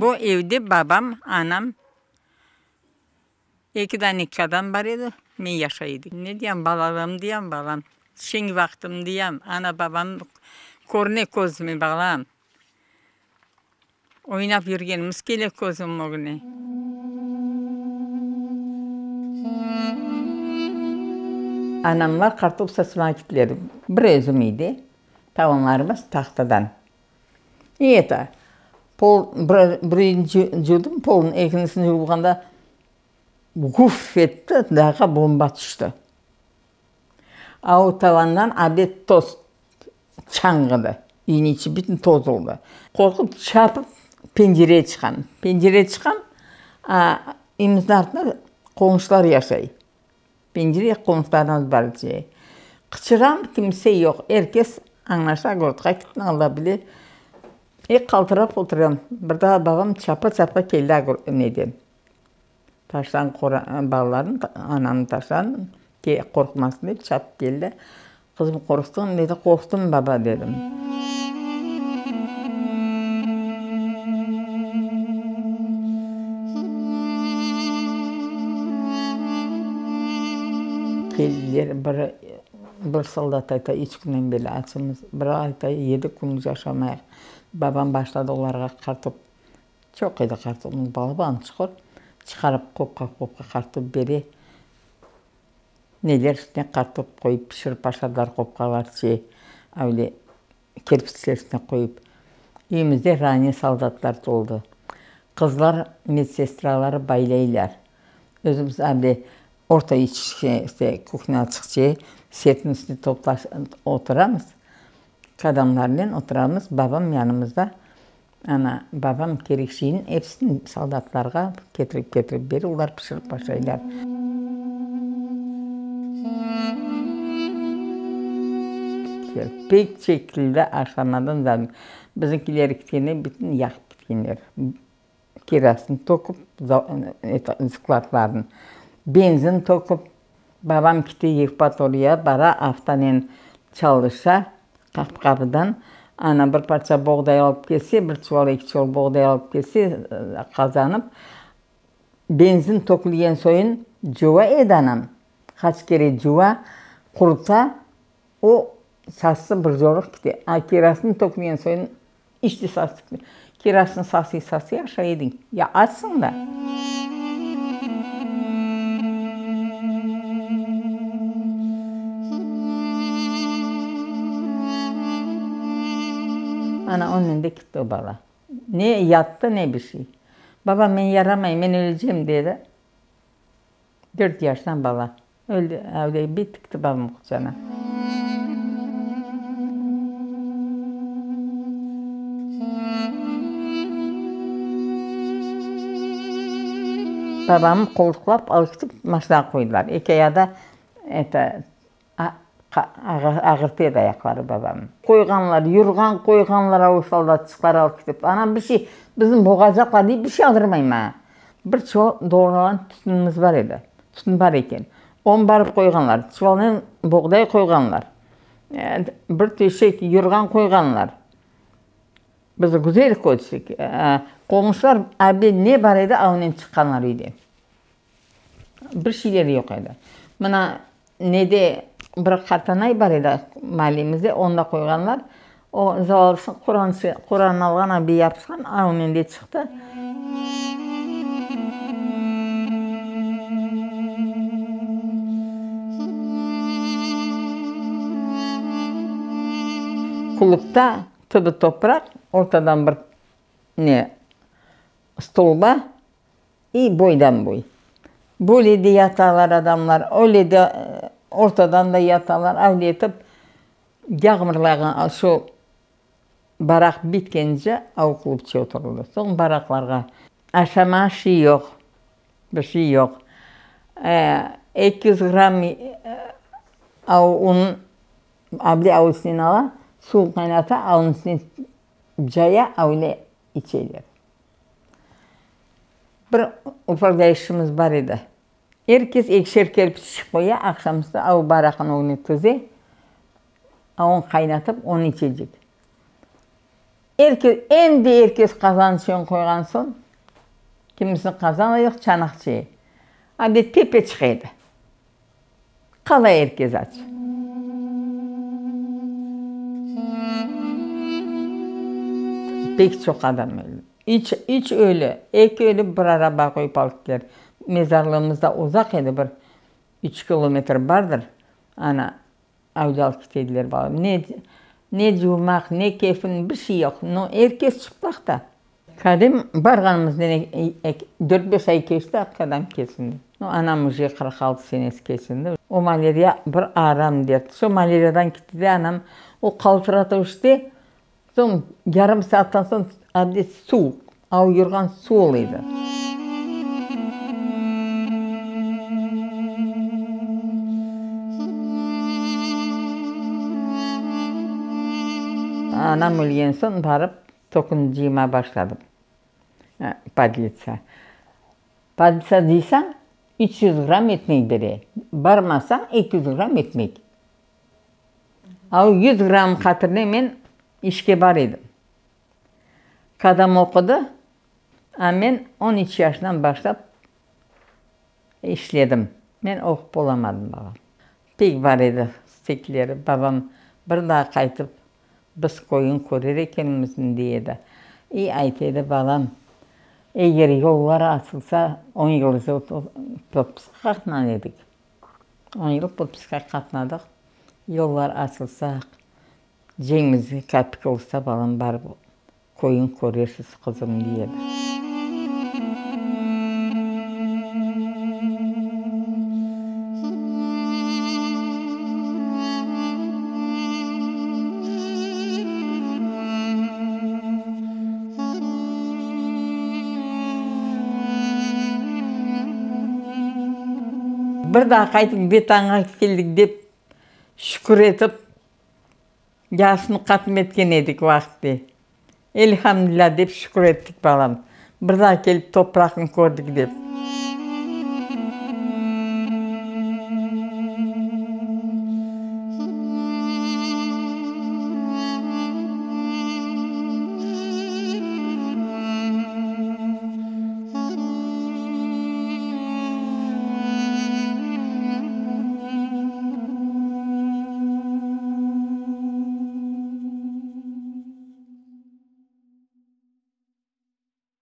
Bu evde babam, anam, eki dane kadam bar edi, men yaşay edik. Ne deyam, balalığım deyam, balam, şeñ vaqtım deyam, ana-babam körüne közüme, balam. Oynap yürgenimiz kele közüm ögüne. Anamlar qartop saçmağa kettiler. Bir özüm evde, tavanlarımız tahtadan. Ne eta, pol, birinci cuvdım polnı, ekincisini cuvğanda guf etti, dağğa bomba tüşti. A o tavandan abet toz çañğıdı, üyniñ içi bütün toz oldı. Qorqıp, çapıp pencereye çıqam. Pencereye çıqam, a üyümizniñ artında qoñşular yaşay. Pencere qoñşularnıñ azbarı içi. Qıçıram, kimse yoq. Er kes añlaşa, gorodqa ketken, Alla bile. E, qaltırap oturam. Bir daa babam çapa-çapa keldi neden. Taşlan balalarnı, anamnı taşlan, qorqmasın dep çapıp keldi. Qızım, qorqtıñmı? Dedi, qorqtım, baba, dedim. Keldiler, biri, bir soldat ayta, üç künden beri açmız, biri ayta, yedi kün aşamayıq. Babam başladı olarğa qartop Çoq edi qartobnıñ, balaban çuqur, çıqarıp qopqa-qopqa qartop bere. Neler üstüne qartop qoyıp pişirip aşadılar qopqalar, şey, öyle kerpiçler üstüne qoyıp. Üyümizde rane soldatlar toldı. Qızlar, medsestralar baylaylar. Özümiz öyle orta işte kuhnâ açıqçe setniñ üstüne toplaş oturamız. Kadamlarnen oturamız, babam yanımızda. Ana, babam kerek şeyniñ episini soldatlarğa ketirip-ketirip bere, olar pişirip aşaylar. Pek şekilde aşamadan da bizimkiler ketkende bütün yaqıp ketkenler. Kerosin töküp, skladlarnı, benzin töküp. Babam kete Yevpatoriyağa, bara, aftanen çalışa, qapı-qapıdan. Ana, bir parça boğday alıp kelse, bir çuval, eki çuval boğday alıp kelse, qazanıp, benzin tökülgen soyun cuva edi anam. Qaç kere cuva, quruta, o sası bir zorluq kete. A kerosin tökülgen soyun İç de sasıqlı. Kerasın sasıy-sasıy aşay ediñ. Ya açsıñ da. Ana, onen de ketti o bala. Ne yattı, ne bir şey. Baba, men yaramayım, men ölecem, dedi. Dört yaşından bala. Öldi, öyle bir tikti babam quçağına. Babamnı qoltuqlap alıp ketip maşinağa qoydılar. Eki ayağı da eto, ağırtı edi ayaqları babamnıñ. Qoyğanlar, yurğan qoyğanlar o soldatçıqlar alıp ketip. Anam bir şey, bizni boğacaqlar deyip bir şey aldırmay maña. Bir çuval doğrağan tütünimiz bar edi. Tütün bar eken. Onı barıp qoyğanlar. Çuvalnen boğday qoyğanlar. Bir töşek yurğan qoyğanlar. Biz güzel köçtik. Qoñuşlar abi ne bar edi, avnen çıqqanlar üyden. Bir şeyleri yoq edi. Mına nede bir qartanay bar edi mahallemizde, onı da qoyğanlar. O zavallısı Quran Quran alğan, abi yapışqan, avnen de çıqtı. Klubda tübü topraq, ortadan bir ne stolba i boydan boy. Böyle de yatalar adamlar, öyle de ortadan da yatalar, öyle etip yağmurlağan şu Baraq bitkence av klubça oturıldı. Soñ baraqlarğa aşama şey yoq, bir şey yoq. 200 gramm av un avle av üstünden ala, suv qaynata, avnıñ üstüne caya, avle içeler. Bir upravlâyuşçımız bar edi. Er kes ekişer kerpiç qoya, aqşam üstü av baraqnıñ ögüne tize, avın qaynatıp, onı içecek. Er kes, endi er kes qazan çayın qoyğan soñ, kimisiniñ qazanı yoq, çanaq çayı. Ande tepeçıq edi. Qala er kes aç. Pek çoq adam öldi. Üç, üç ölü, eki ölü bir araba qoyıp alıp kettiler. Mezarlığımız da uzaq edi, bir üç kilometr bardır. Ana, öyle alıp ketediler balam. Ne, ne cuvmaq, ne kefin, bir şey yoq. No, er kes çıplaq da. Kadem barğanımızdan dört beş ay keçti, kadâm kesindi. No, anam uje 46 senesi kesindi. O maleriya bir aram dert. Şo maleriyadan ketti de anam, o qaltıratıp işte, soñ yarım saattan soñ abde suv, av yurğan suv ola edi. Anam ölgen soñ barıp Tokun cıyma başladım, podlitsa. Podlitsa cıysañ, 300 gramm etmek bere, barmasañ, 200 gramm etmek. A o 100 gramm hatırına men işke bar edim. Kadâm oqudı, a men on üç yaşından başlap işledim. Men oqup olamadım, balam. Pek bar edi istekleri, babam bir daa qaytıp Biz köyün körer ekenmizmi, dey edi. İ, ayta edi, balam, eger yollar açılsa, on yıl propiska qatnar edik. On yıl propiska qatnadıq. Yollar açılsa, cebimizge kapik olsa, balam, barıp Köyün körersiz, qızım, dey edi. Bir daa qaytıp Vetanğa keldik dep şükür etip, Yasını qatm etken edik vaqti. Elhamdülilâ dep şükür ettik, balam, bir daa kelip topraqnı kördik dep.